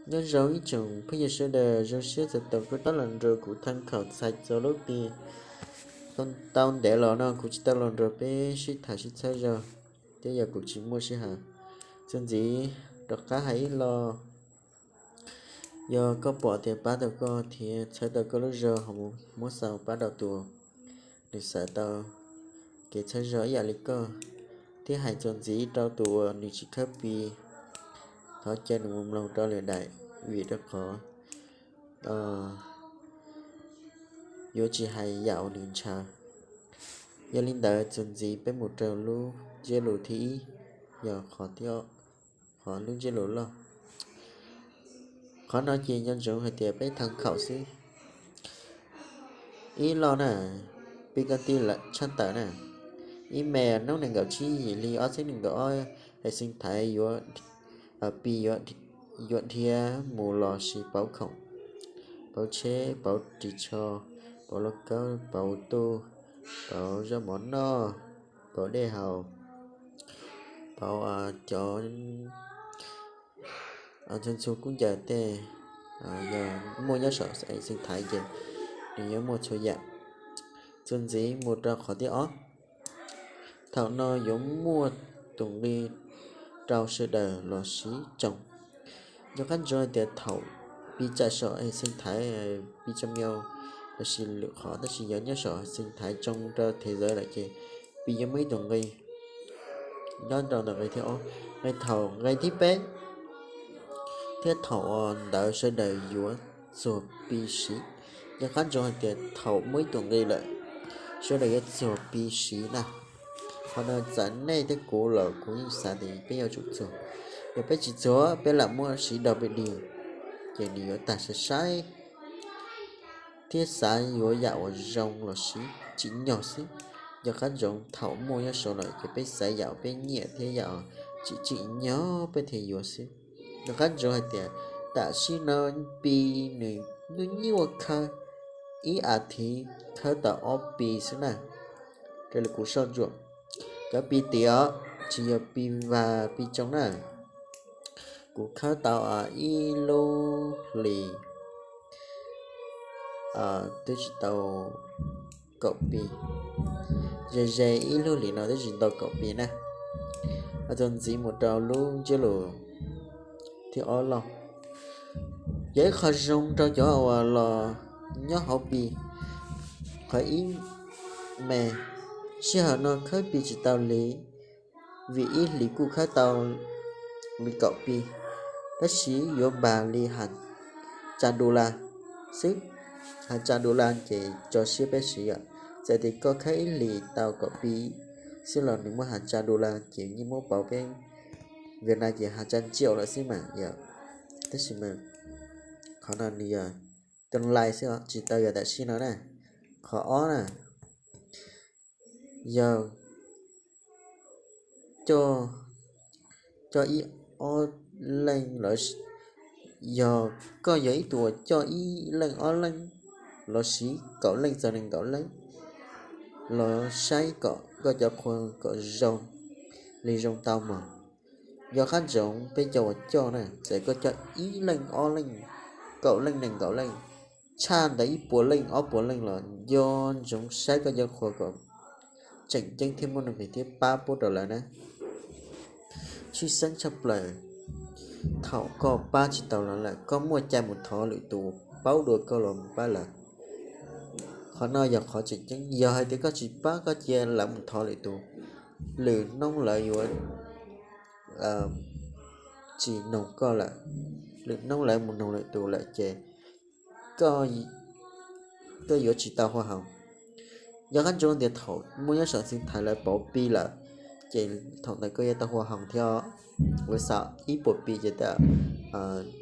Nyob zoo ib tsoom phooj ywg sawv daws, zoo siab txais tos koj rov los nrog kuv tham khom txhais txog lub pi. Tau ntev los no kuv tsis tau los nrog peb sib tham sib txhawb zog, twb yog kuv tsis muaj sij hawm. Txuas ntxiv rov qab hais ib los, yog koj pom tias pab tau koj thiab txhawb tau koj lub zog, ho muab xa pab rau tus nws xav tau kev txhawb zog ib yam li koj, thiab hais txuas ntxiv rau tus uas nws tsis khawb pi, thov caw nws mus mloog rau lwm daim, vim rau qhov yuav tsis hais yam uas nws ntshaw. Yog li ntawd txuas ntxiv peb mus rau lub ntsiab lus thib ib, yog qhov thib, qhov lub ntsiab lus loj. Qhov no ces nco ntsoov hais tias peb tham khom xwb. Ib los na, pi koj tij lawm tshaj tawm na, ib me hnub nees nkaum tsib yim hli ob txhiab nees nkaum ob, hais xeev thaiv yuav, pi yuav dhia mus los sis pauv khoom, pauv tsheb, pauv ris tsho, pauv lauj kaub, pauv tuj, pauv zaub mov noj, pauv dej haus, pauv cov ntxhua ntxhua kub ncaws tej, yog muaj nyob saum hais xeev thaiv ces nws yuav muaj txhua yam. Txuas ntxiv mus rau qhov thib ob, thaum no yuav muaj tus nqi rau sawv daws los siv tsoo. Nco qab ntsoov hais tias thaum pi tsam saum hais xeev thaiv, pi tsam me los sis lwm qhov, tab sis yog nyob saum hais xeev thaiv tsoo rau thev zawv lawm ces pi yuav muaj ib tus nqi. Nyob rau ntawm nqi thib ob, nqi thaum nqi thib peb, thiab thaum uas ntawd sawv daws yuav txuag pi siv. Nco qab ntsoov hais tias thaum muaj ib tus nqi lawm, sawv daws yuav txuag pi siv na. Qhov no txawm nej thiab kuv los kuv yeej xav tias peb yuav tsum txuag. Yog peb tsis txuag peb lam muab siv dog pes dig, ces nws yuav tag sai sai thiab xav yuav yam uas zoo los siv tsim nyog xwb. Nco qab ntsoov thaum muaj nyob saud lawm ces peb xav yam uas peb nyiam thiab yam uas tsim tsim nyog peb thiaj yuav xwb. Nco qab ntsoov hais tias tam sim no pi nws nyuaj nyuaj khawb, ib as thiv khawb tau ob pi xwb na. Raws li kuv soj ntsuam, cov pi tiam tsis yog pi vag pi tsoo na. Kuv khawb tau ib lub hlis twb tsis tau kaum pi, ze ze ib lub hlis no twb tsis tau kaum pi na. Txuas ntxiv mus rau lub ntsiab lus thib ob loj, yog ib qho zoo rau cov uas los nyob hauv pi. Qhov ib me, sij hawm no khawb pi tsis tau li, vim ib hlis kuj khawb tau li kaum pi, tab sis yuav npag li has tsa dollar xwb. Has tsa dollar ces tso siab peb siv yom. Txawm tias koj khawb ib hlis tau kaum pi xwb los nws muaj has tsa dollar ces yeej muab pauv peb Việt Nam ces has tsa triệu lawm xwb mas yom. Tab sis mas qhov no nws yog tương lai xwb os, tsis tau yog tam sim no na. Qhov ob na, yog coj, coj ib ob leej los, yog koj yog ib tug uas coj ib leej ob leej los sis kaum leej txog nees nkaum leej los saib kom koj cov qhua kom zoo li zoo tau mog. Nco qab ntsoov peb cov uas coj na, txawm koj coj ib leej ob leej, kaum leej nees nkaum leej, tshaj ntawd ib puas leej ob puas leej los nco ntsoov saib koj cov qhua kom tseem ceeb thiab muaj nuj nqis thiab pab pub rau lawv na. Tshwj xeeb tshaj plaws thaum koj pab tsis tau lawv lawm, koj muaj cai mus thov lwm tus paub dua koj los mus pab lawv. Qhov no yog qhov tseem ceeb. Yog hais tias koj tsis pab, koj cia lawv mus thov lwm tus, lwm hnub lawv yuav tsis noog koj lawm, lwm hnub lawv mus noog lwm tus lawm ces koj yuav tsis tau hoa hồng. Nco qab ntsoov tias thaum muaj nyob saum xeev thaiv lawv pauv pi lawm, ces thaum ntawd koj yuav tau hoa hồng thiab. Ua xav ib puas pi ces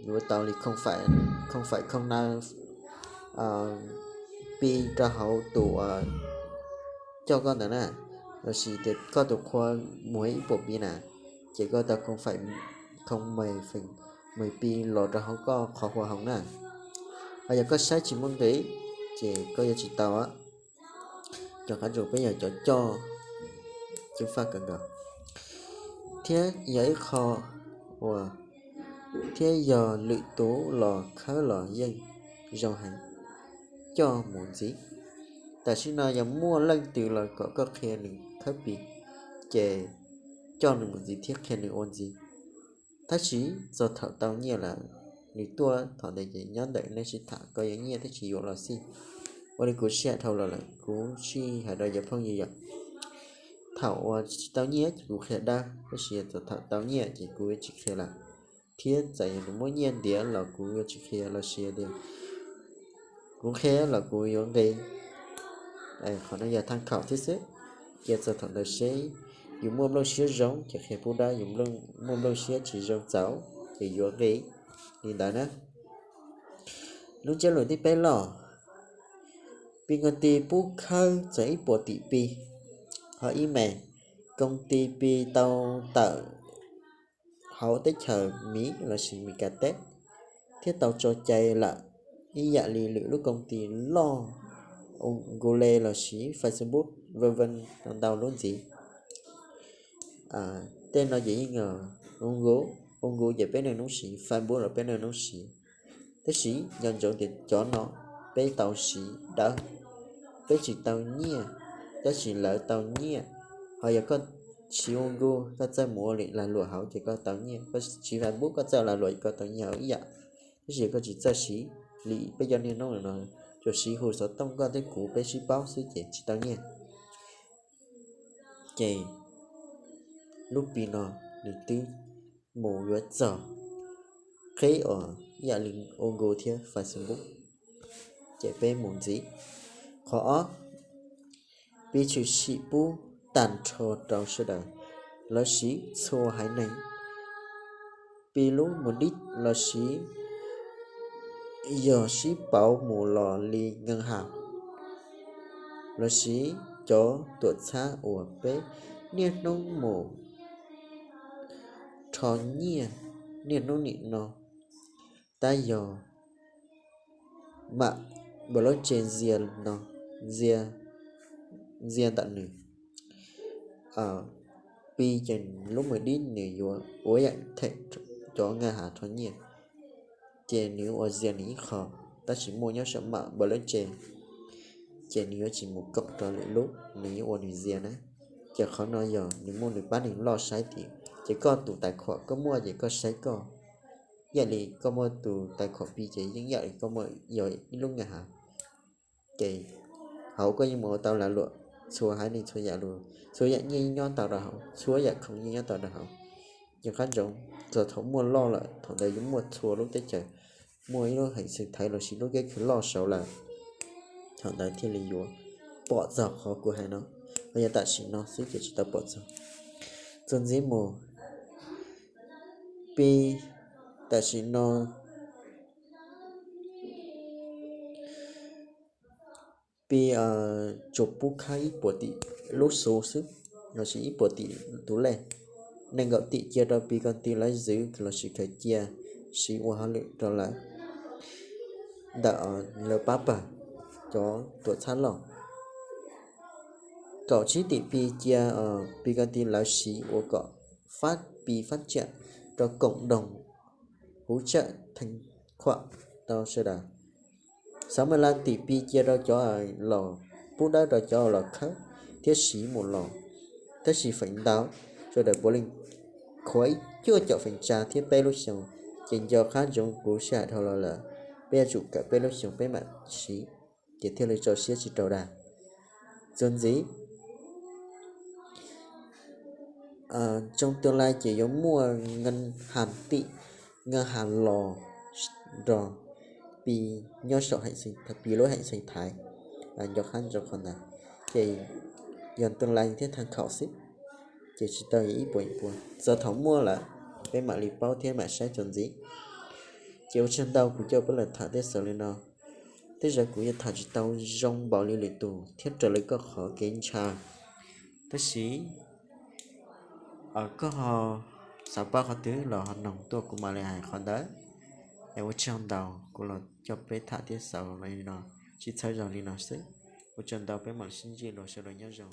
yuav tau li không phẩy không năm pi rau hauv tus coj koj ntawd na. Lossis tias koj tus qhua muag ib puas pi na, ces koj tau không phẩy không mười phần mười pi los rau hauv koj qhov hoa hồng na. Ho yog koj saib tsis muaj nqis, ces koj yuav tsis tau. Cov qab ntsoov peb yog cov coj, ceev faj kawg nkaus. Thiab yog ib qho uas thiab yog lwm tus los khawb los yeej zoo heev, coj mus ntxiv. Tam sim no yog muaj leej twg los kom koj qhia nws khawb Pi, ces coj nws mus ntxiv thiab qhia nws ua ntxiv. Tab sis txog thaum tau nyiaj lawm, nws tuaj thaum ntawd ces nyob ntawm nej sib tham, koj yuav nyiaj thiab tsis yuav los xij. Ua li kuv sij hawm dhau los lawm, kuv sij hawm rau cov phooj ywg yom. Thaum uas tsis tau nyiaj ces kuv qhia dawb, tab sis txog thaum tau nyiaj ces kuv yuav tsis qhia lawm. Thiab txawm yog nws muab nyiaj ntiav los kuv yuav tsis qhia los sis tias kuv qhia los kuv yuav nqi. Qhov no yog tham khom thiab xwb, cia txog thaum ntawd seb yus muaj nplooj siab zoo ces qhia pub dawb, yus muaj nplooj siab tsis zoo txaus ces yuav nqi. Li ntawd na. Lub ntsiab lus thib peb los, Pi công ty pub khawb txog ib puas tim Pi. Qhov ib me, công ty Pi tau tawm hauv teb chaws Miv lossis Meskas teb thiab tau tso cai lawm, ib yam li lwm lub công ty loj, Google lossis Facebook, vân vân, ntau lub ntxiv. Tej no ces yeej, Google ces peb niaj hnub siv, Facebook los peb niaj hnub siv. Tab sis nco ntsoov tias cov no peb tau siv dawb, peb tsis tau nyiaj, tab sis lawv tau nyiaj. Ho yog koj siv Google koj txawj mus ua lag luam hauv ces koj tau nyiaj, koj siv Facebook koj txawj lag luam ces koj tau nyiaj hauv ib yam. Tab sis yog koj tsis txawj siv li peb cov niaj hnub no, tsuas siv hu xov tooj koj thiab kuv peb sib paub xwb ces tsis tau nyiaj. Ces lub Pi no nws twb mus yuav txog qib uas ib yam li Google thiab Facebook, ces peb mus ntxiv. Qhov ob, Pi tshwm sim pub tag nrho rau sawv daws lossis txhua haiv neeg. Pi lub mus dib lossis yog sib pauv mus los li ngee has lossis cov tuam txhab uas peb niaj hnub mus rho nyiaj niaj hnub nim no, tab yog mam blockchain ntxias no, ntxias ntawm nws. Pi ces lub mus dib nws yuav ua yam them cov ngee has rho nyiaj, ces nws yuav ua ntxias nws ib qho, tab sis muaj nyob saum mam blockchain, ces nws yuav tsis mus koom rau lwm lub, nws yuav ua nws ntxias na. Ces qhov no yog nws muaj nws pab neeg loj saib tias, ces koj tus tais khuam koj muaj ces koj saib koj, yam li koj muaj tus tais khuam Pi ces yeej yam li koj muaj yog ib lub ngee has. Ces hauv koj yeej mus ua tau lag luam, txhua haiv neeg txhua yam lus, txhua yam nyiaj yeej nyob tau rau hauv, txhua yam khoom yeej nyob tau rau hauv. Yog qab ntsoov txog thaum muaj loj lawm, thaum ntawd yuav muaj txhua lub teb chaws, muaj ib lub heev xeev thaiv lossis lub keb khw loj saud lawm, thaum ntawd thiaj li yuav pom txog qhov kuv hais no. Ho yog tam sim no xwb ces tsis tau pom txog. Txuas ntxiv mus, Pi tam sim no Pi tsuas pub khawb ib puas tim lub xu xwb, lossis ib puas tim tus lej. Nees nkaum tim cia rau Pi công ty lawv zwv lossis khaws cia siv ua hauj lwm rau lawv ntawm lawv pab pawg cov tuam txhab loj. Kaum tsib tim Pi cia Pi công ty lawv siv ua kom fab Pi fab tsiam rau koom doog huv tsawm theej khuam rau sawv daws. Xav muaj laj tim Pi cia rau cov los pub dawb rau cov los khawb thiab siv mus los, tab sis feem ntau sawv daws puav leej khuav ib cuaj caum feem tsa thiab peb lub xyoo, ces nco qab ntsoov kuv sij hawm dhau los lawm, peb yuav tsum kawm peb lub xyoo peb mam siv, ces thiaj li tso siab tsis raug dag. Txuas ntxiv, trong tương lai ces yuav muaj ngân hàng tim, ngân hàng los nrog Pi nyob saum Pi lub heev xeev thaiv, nco qab ntsoov qhov ntawd. Ces yog tương lai thiab tham khom xwb, ces tsis tau yog ib puas ib puas, txog thaum muaj lawm peb mam li paub thiab mam saib txuas ntxiv. Ces ua tsaug ntau kuv coj peb los tham thiab xaus li no. Tej zaum kuv yuav tham tsis tau zoo npaum li lwm tus thiab raws li koj qhov kev ntshaw, tab sis koj ho xav paub qhov twg los ho noog tuaj kuv mam li hais qhov ntawd. Es ua tsaug ntau, kuv los coj peb tham thiab xaus li no, tsis txhawb zog li no xwb. Ua tsaug ntau, peb mam li sib ntsib dua, sawv daws nyob zoo.